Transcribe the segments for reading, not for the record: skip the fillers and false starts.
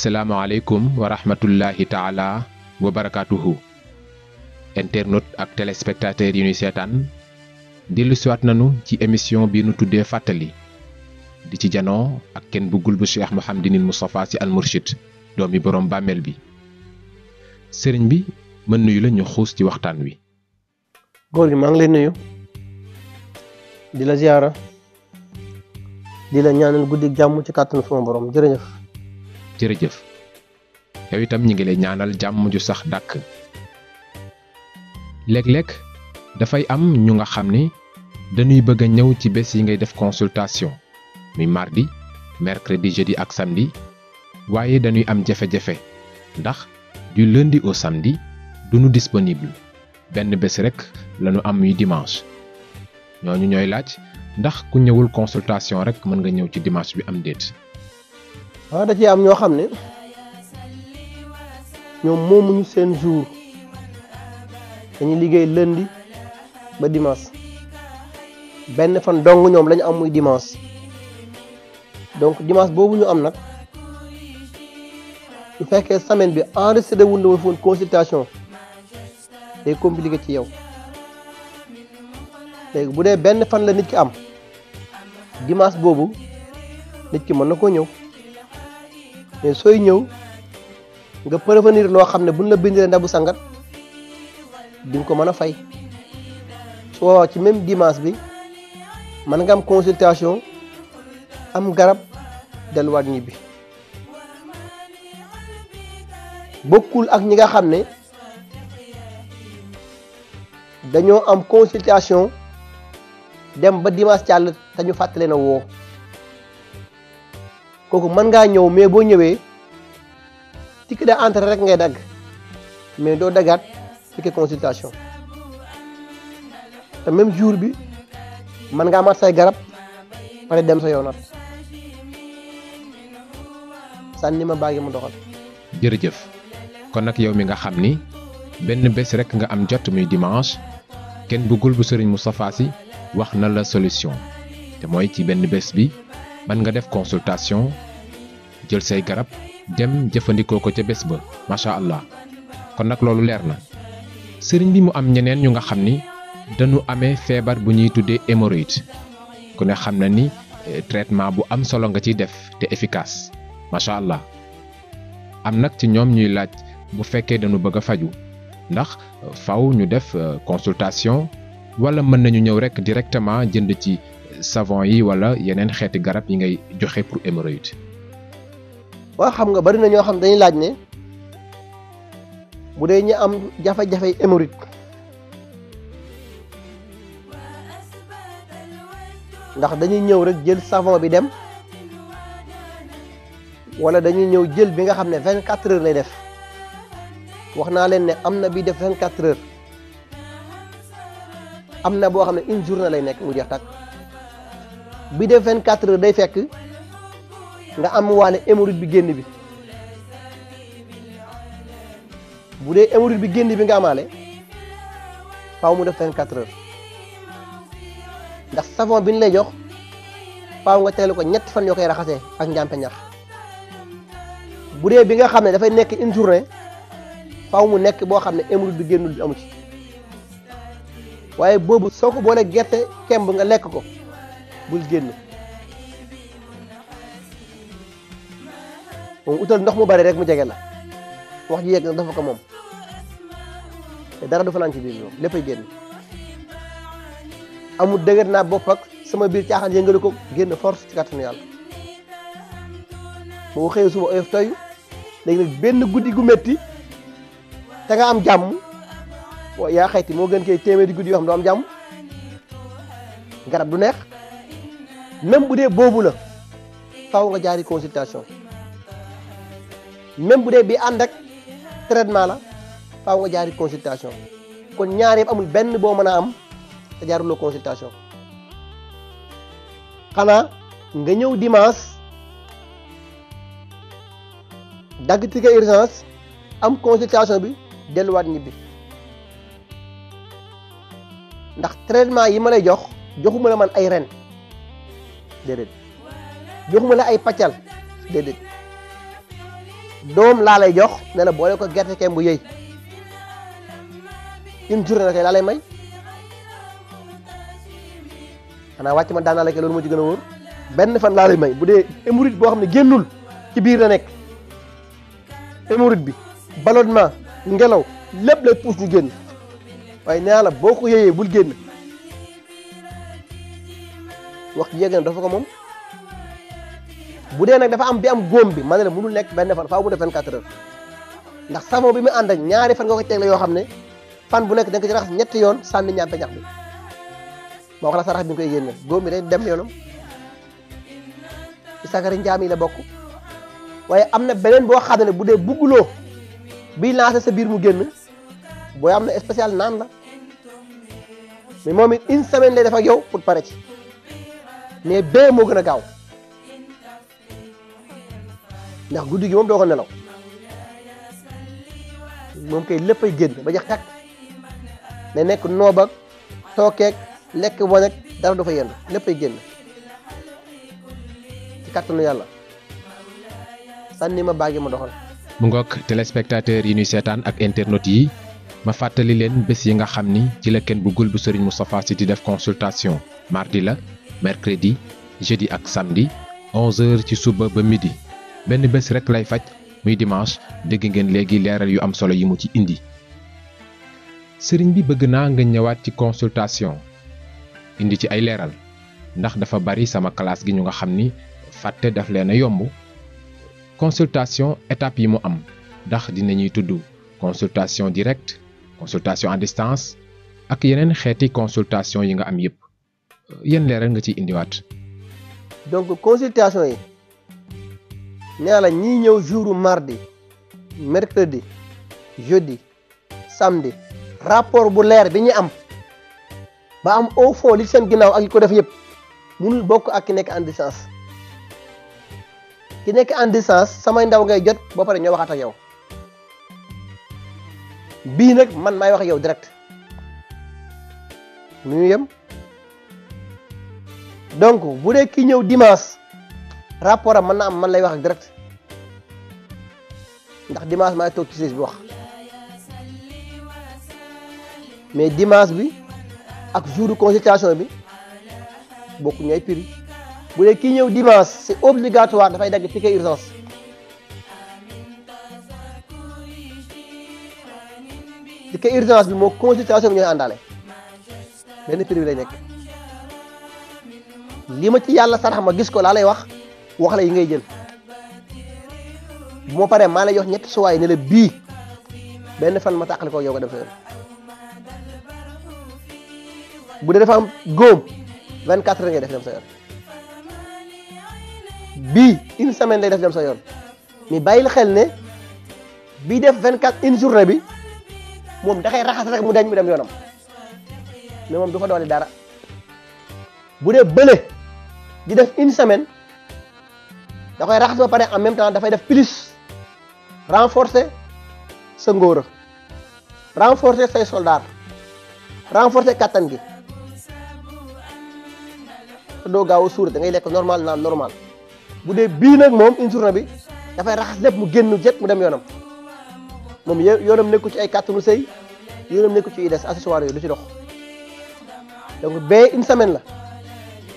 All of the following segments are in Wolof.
asalaamaaleykum wa rahmatullahi taala wa barakatuhu internaute ak téléspectateurs yi ñuy seetaan dellu siwaat nanu ci émission bi nu tuddee fàttali di ci janoo ak kenn bëggul bu Cheikh Mouhamadinil Moustapha Sy Al Mourchid doomi borom bàmmeel bi sëriñ bi mën nuyu la ñu xuus ci waxtaan wi. góor gi maa ngi lay nuyu di la ziyaara di la ñaanal guddi jàmm ci kàttanu sama borom jërëjëf. jërëjëf yow itam ñi ngi lay ñaanal jàmm ju sax dàkk. léeg-léeg dafay am ñu nga xam ni dañuy bëgg a ñëw ci bés yi ngay def consultation muy mardi mercredi jeudi ak samedi waaye dañuy am jafe-jafe ndax du lundi au samedi duñu disponible benn bés rek lañu am muy dimanche ñooñu ñooy laaj ndax ku ñëwul consultation rek mën nga ñëw ci dimanche bi am déet. waaw da ci am ñoo xam ne ñoom moomuñu seen jour dañuy liggéey lundi ba dimanche benn fan dong ñoom lañu am muy dimanche donc dimanche boobu ñu am nag su fekkee semaine bi enregistré wu ñu woon consultation day compliqué ci yow léegi bu dee benn fan la nit ki am dimanche boobu nit ki mën na koo ñëw mais sooy ñëw nga prévenir loo xam ne buñ la bindee ndabu sangat di nga ko mën a fay su boobaa ci même dimanche bi mën nga am consultation am garab delluwaat ñibbi bokkul ak ñi nga xam ne dañoo am consultation dem ba dimanche càll te ñu fàttale na woo kooku mën ngaa ñëw mais boo ñëwee ticket d'entrée rek ngay dagg mais doo daggaat ticket consultation te même jour bi mën ngaa mat say garab pare dem sa yoonat sànni ma baagi mu doxal. jërëjëf kon nag yow mi nga xam ni benn bés rek nga am jot muy dimanche kenn bëggul bu sëriñ Moustapha Sy wax na la solution te mooy ci benn bés bi mën nga def consultation jël say garab dem jëfandikoo ko ca bés ba macha allah kon nag loolu leer na sëriñ bi mu am ñeneen ñu nga xam ni dañu amee feebar bu ñuy tuddee hémorroïde ku ne xam na ni traitement bu am solo nga ciy def te efficace macha allah am nag ci ñoom ñuy laaj bu fekkee dañu bëgg a faju ndax faw ñu def consultation wala mën nañu ñëw rek directement jënd ci savon yi wala yeneen xeeti garab yi ngay joxe pour hémorroïde. waaw xam nga bari na ñoo xam dañuy laaj ne bu dee ñu am jafe-jafe hémorroïde ndax dañuy ñëw rek jël savon bi dem wala dañuy ñëw jël bi nga xam ne 24 heures lay def wax naa leen ne am na bi def 24 heures am na boo xam ne une journée lay nekk mu jeex tàkk bi def 24 heures day fekk nga am waale hémorroïde bi génn bi bu dee hémorroïde bi génn bi nga amaale faaw mu def 24 heures ndax savon bi ñu lay jox faaw nga teelu ko ñetti fan yoo koy raxasee ak njàmpe ñax bu dee bi nga xam ne dafay nekk une journée faaw mu nekk boo xam ne hémorroïde bi génnul bi amu ci waaye boobu soo ko boolee gerte kemb nga lekk ko bul génn moom utal ndox mu bari rek mu jege la wax ji yegg nag dafa ko moom te dara du fanaan ci biir moom léppay génn amul dëgër naa bopp ak sama biir caaxaan yëngale ko génn force ci kàttanu yàlla boo xëyee suba oyof toy léegi nag benn guddi gu métti te nga am jàmm yaa xayti moo gën koy téeméeri guddi yoo xam doo am jàmm garab du neex même bu dee boobu la faaw nga jaari consultation même bu dee bi ànd ak traitement la faaw nga jaari consultation kon ñaar yëpp amul benn boo mën a am te jaaruloo consultation xanaa nga ñëw dimanche dagg ticket urgence am consultation bi delluwaat ñibbi ndax traitement yi ma lay jox joxuma la man ay ren déedéet joxuma la ay paccal déedéet doom laa lay jox ne la boole ko gerte kemb bu yëy une journée la kay laa lay may xanaa wàcc ma daanaa la kay loolu moo ci gën a wóor benn fan laa lay may bu dee hémorroïde boo xam ne génnul ci biir la nekk hémorroïde bi ballonnement ngelaw lépp lay puus ñu génn waaye nee la boo ko yëyee bul génn wax ci yegg na dafa ko moom bu dee nag dafa am bi am góom bi ma ne la mënul nekk benn fan faaw mu def 24 heures ndax savon bi mu ànd ak ñaari fan nga ko tegle yoo xam ne fan bu nekk da nga ko ci raxas ñetti yoon sànni ñaar peñax bi moo wax la sa rax bi nga koy génne góom bi day dem yoonam ci sagari njaam yi la bokk waaye am na beneen boo xam ne bu dee bugguloo biy lancé sa biir mu génn booy am na spécial naan la mais moom it une semaine lay def ak yow pour pare ci mais bee moo gën a gaaw ndax guddi gi moom doo ko nelaw moom kay léppay génn ba jeex tàkk ne nekk noob ak tookeeg lekk woon ak dara du fa yenn léppay génn ci kàttanu yàlla sànni ma baagi ma doxal. mu ngoog téléspectateurs yi ñuy seetaan ak internautes yi ma fàttali leen bés yi nga xam ni ci la Ken bu Gul bu Serigne Moustapha Sy di def consultation mardi la mercredi jeudi ak samedi 11h ci suba ba midi benn bés rek lay faj muy dimanche dégg ngeen léegi leeral yu am solo yi mu ci indi. sëriñ bi bëgg naa nga ñëwaat ci consultation indi ci ay leeral ndax dafa bari sama classe gi ñu nga xam ni fàtte daf leen a yomb consultation étape yi mu am ndax dinañuy tudd consultation directe consultation à distance ak yeneen xeeti consultation yi nga am yépp yéen leeral nga ciy indiwaat. donc consultation yi nee la ñii ñëw jouru mardi mercredi jeudi samedi rapport bu leer bi ñu am ba am au fond li seen ginnaaw ak li ko def yëpp mënul bokk ak ki nekk en distance ki nekk en distance samay ndaw ngay jot ba pare ñoo waxaat ak yow bii nag man maay wax ak yow direct nu ñu yem donc bu dee ki ñëw dimanche rapport am mën na am man lay wax ak direct ndax dimanche maay toog ci siis bi wax mais dimanche bi ak jour de consultation bi bokku ñooy prix bu dee kii ñëw dimanche c'est obligatoire dafay dagg ticket urgence ticket urgence bi moo consultation bi ñooy àndaale benn prix bi lay nekk li ma ci yàlla sarax ma gis ko laa lay wax la yi ngay jël bu ma paree maa lay jox ñetti suwaay ne la bii benn fan ma tàqali ko yow nga dem sa yoon bu dee dafa am góom 24 heures ngay def dem sa yoon bii une semaine lay def dem sa yoon mais bàyyil xel ne bii def 24 une journée bi moom da koy raxas rek mu dañ mu dem yoonam mais moom du fa doole dara bu dee bële di def une semaine da koy raxas ba pare en même temps dafay def plus renforcer sa ngóora renforcer say soldat renforcer kattan gi te doo gaaw a suur da ngay lekk normal naan normal bu dee bii nag moom une journée bi dafay raxas lépp mu génn jet mu dem yoonam moom yoonam nekku ci ay kàttanu sëy yoonam nekku ci yi des accessoires yooyu du ci dox donc bee une semaine la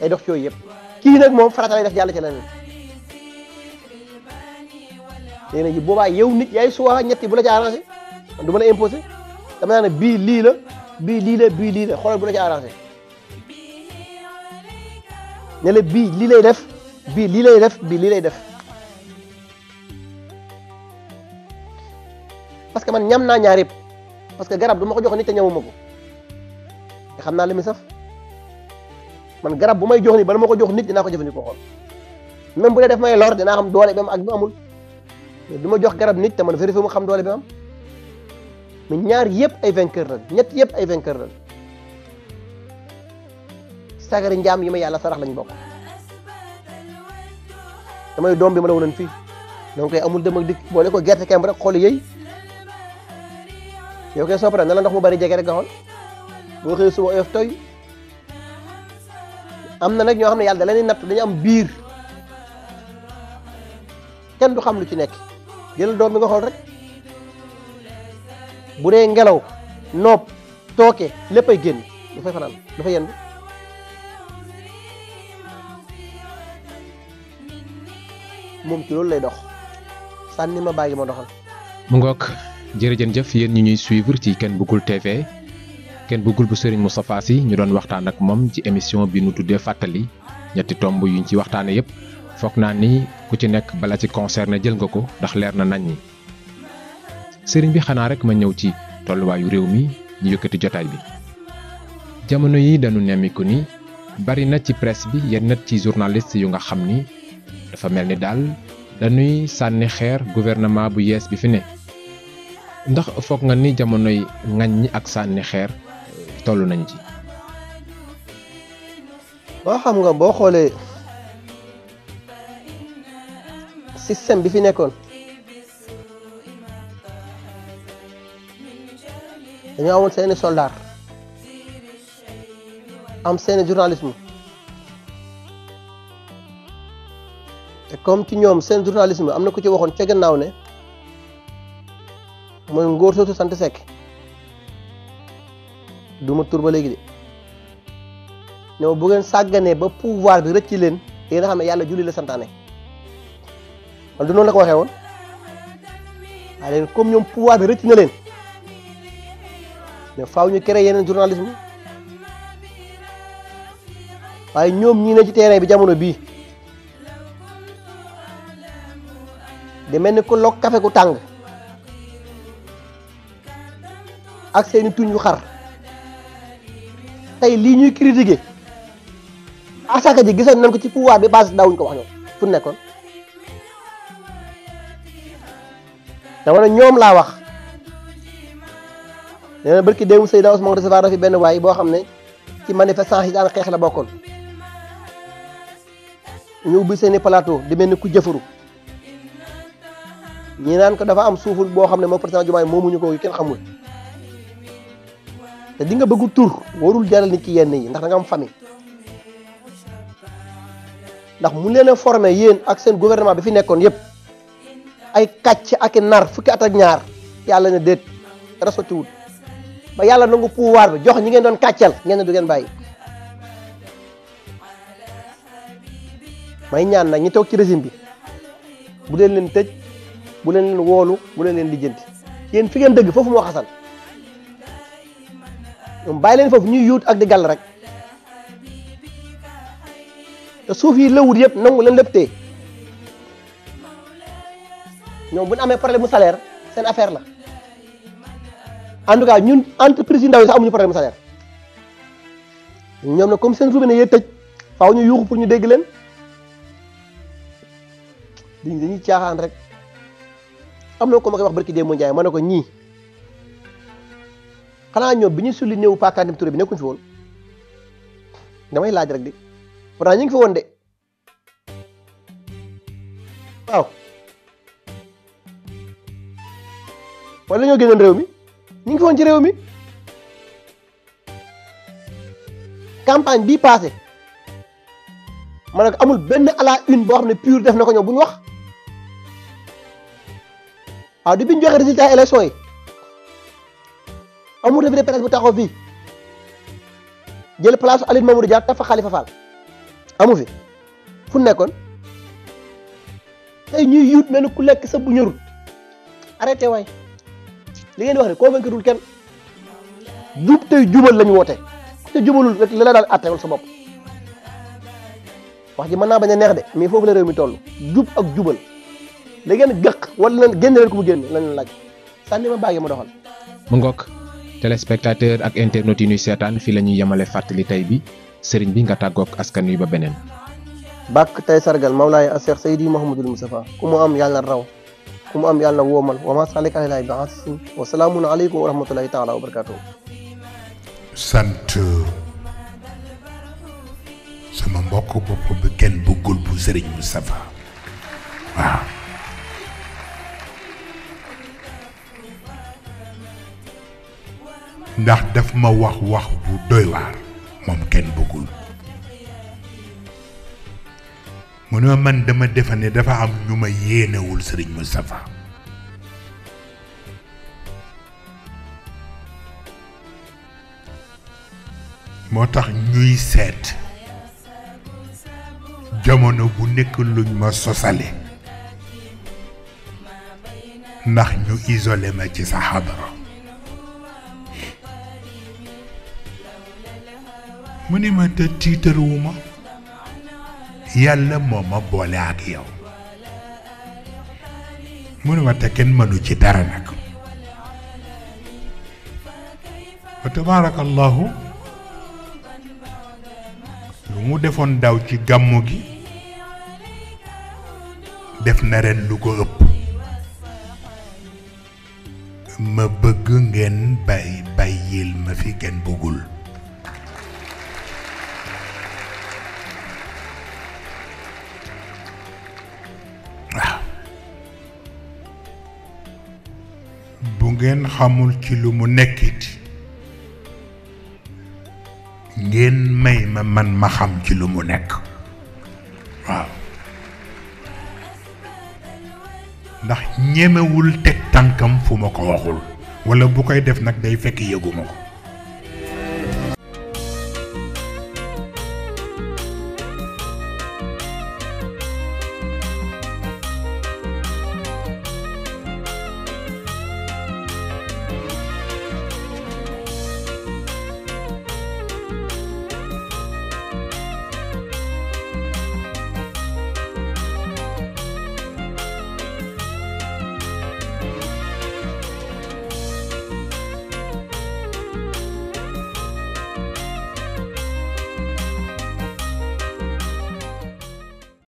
ay dox ci yooyu yëpp kii nag moom farata lay def jàll ci leneen léegi nag boobaa yow nit yaay suwaa ñetti bu la ci arrangé man du ma la imposé dama naa ne bii lii la bii lii la bii lii la xoolal bu la ci arrangé ne la bii lii lay def bii lii lay def bii lii lay def parce que man ñam naa ñaar yëpp parce que garab du ma ko jox nit te ñamuma ko te xam naa li muy saf man garab bu may jox nit bala ma ko jox nit dinaa ko jëfandikoo xool même bu dee def may lor dinaa xam doole bi am ak bi amul mais du ma jox garab nit te man vérifié mu xam doole bi am mais ñaar yëpp ay vainqueur la ñett yëpp ay vainqueur la sagari njaam yi ma yàlla sarax lañ bokk damay doom bi ma la wonoon fii donc amul dem ak dikk boole ko gerte kemb rek xool yëy yow kay soo paree na la ndox mu bari jege rek nga xool boo xëy suba oyof toy am na nag ñoo xam ne yàlla da leen natt dañu am biir kenn du xam lu ci nekk jël doom bi nga xool rek bu dee ngelaw nopp tooke léppay génn du fay fanaan du fa yendu moom ci loolu lay dox sànni ma bàyyi ma doxal. mu ngoog jërëjëf yéen ñi ñuy suivre ci Ken Bougoul TV Ken Bougoul bu Serigne Moustapha Sy ñu doon waxtaan ak moom ci émission bi nu tuddee fàttali ñetti tomb yuñ ci waxtaane yépp foog naa ni ku ci nekk bala ci concerné jël nga ko ndax leer na nañ ñi Serigne bi xanaa rek ma ñëw ci tolluwaayu réew mi ñu yëkkati jotaay bi jamono yi dañu nemmiku ni bari na ci presse bi yenn ci journaliste yu nga xam ni dafa mel ni daal dañuy sànni xeer gouvernement bu yees bi fi ne ndax foog nga ni jamonoy ŋaññi ak sànni xeer toll nañ ci. boo xam nga boo xoolee système bi fi nekkoon dañoo amoon seeni soldat am seeni journalisme te comme ci ñoom seen journalisme am na ku ci waxoon ca gannaaw ne mooy ngóor soosu sant Seck du ma tur ba léegi de ñoom bu ngeen sàgganee ba pouvoir bi rëcc leen te nga xam ne yàlla julli la santaane man du noonu la ko waxee woon waaye léegi comme ñoom pouvoir bi rëcc na leen mais faaw ñu créer yeneen journalisme waaye ñoom ñii ne ci terrain bi jamono bii de mel ni ku lokk kafe gu tàng ak seeni tuñ yu xar tey lii ñuy critiquer asaka ji gisoon nañ ko ci pouvoir bi base daawuñ ko wax ñoom fu nekkoon dama ne ñoom laa wax nee na barki démb Seydina Ousmane recevoir na fi benn waay boo xam ne ci manifestant yi daan xeex la bokkoon ñu ubbi seeni plateau di mel ni ku jëfaru ñi naan ko dafa am suuful boo xam ne moom président Diomaye moomuñu ko kenn xamul te di nga bëgg tur warul jaral nit ki yenn yi ndax da nga am famille ndax mu leen a formé yéen ak seen gouvernement bi fi nekkoon yépp ay kàcc ak i nar fukki at ak ñaar yàlla ne déet dara sottiwul ba yàlla nangu pouvoir bi jox ñi ngeen doon kàccal ngeen ne du ngeen bàyyi may ñaan nag ñi toog ci régime bi bu leen leen tëj bu leen leen woolu bu leen leen lijjanti yéen fi ngeen dëgg foofu moo xasan ñoom bàyyi leen foofu ñuy yuut ak di gàll rek te suuf yi lëwut yëpp nangu leen lépp tee ñoom bu ñu amee problème mu salaire seen affaire la en tout cas ñun entreprise yu ndaw yi sax amuñu problème mu salaire ñoom nag comme seen robinet yee tëj faaw ñu yuuxu pour ñu dégg leen dañuy caaxaan rek am na ko ma koy wax barki démb Ndiaye ma ne ko ñii xanaa ñoom bi ñu sulli néew Pa Khadim Touré bi nekkuñ fi woon damay laaj rek di pourtant ñu ngi fi woon de waaw wala ñoo génnoon réew mi ñu ngi fi woon ci réew mi campagne bii passé ma ne ko amul benn à la une boo xam ne pur def na ko ñoom bu ñu wax waaw di bi ñu joxe résultat élection yi amul revue de presse bu taxaw fii jël place Aline Mamadou Dia tafa Khalifa Fall amu fi fu nekkoon tey ñuy yuut mel ni ku lekk sa bu ñorul arrêté waay li ngeen di wax ne convaincre dul kenn jub tey jubal lañu woote te jubalul rek la daal àttewal sa bopp wax ji mën naa bañ a neex de mais foofu la réew mi toll jub ak jubal la ngeen gëq wala leen génne leen ko mu génn lañ laaj sànni ma bàyyi ma doxal. mu ngoog téléspectateur ak internautes yi ñuy seetaan fii la ñuy yemale fàttali tey bi sëriñ bi nga tàggoog askan wi ba beneen. bàkk tey sargal Mawlaay Cheikh Seydi Mouhamadul Moustapha ku mu am yàlla na raw ku mu am yàlla na woomal wa maa saalika alallaahi bi aziiz wa salaamun aleykum wa rahmatullahi taala wa barakaatuh. sant sama mbokk bopp bi Ken Bougoul bu Sëriñ Moustapha waaw. ndax daf ma wax bu doy waar moom Ken Bougoul mu ne man dama defe ne dafa am ñu ma yéenewul Sëriñ Moustapha moo tax ñuy seet jamono bu nekk luñ ma sosale ndax ñu isolé ma ci sa xadara mu ni ma te tiitaruwuma yàlla moo ma boole ak yow mu ni ma te kenn mënu ci dara nag wa tabaarakallahu lu mu defoon daaw ci gàmmu gi def na ren lu ko ëpp ma bëgg ngeen bàyyil ma fi kenn bëggul waaw bu ngeen xamul ci lu mu nekkit ngeen may ma man ma xam ci lu mu nekk waaw ndax ñemewul teg tànkam fu ma ko waxul walla bu koy def nag day fekk yëguma ko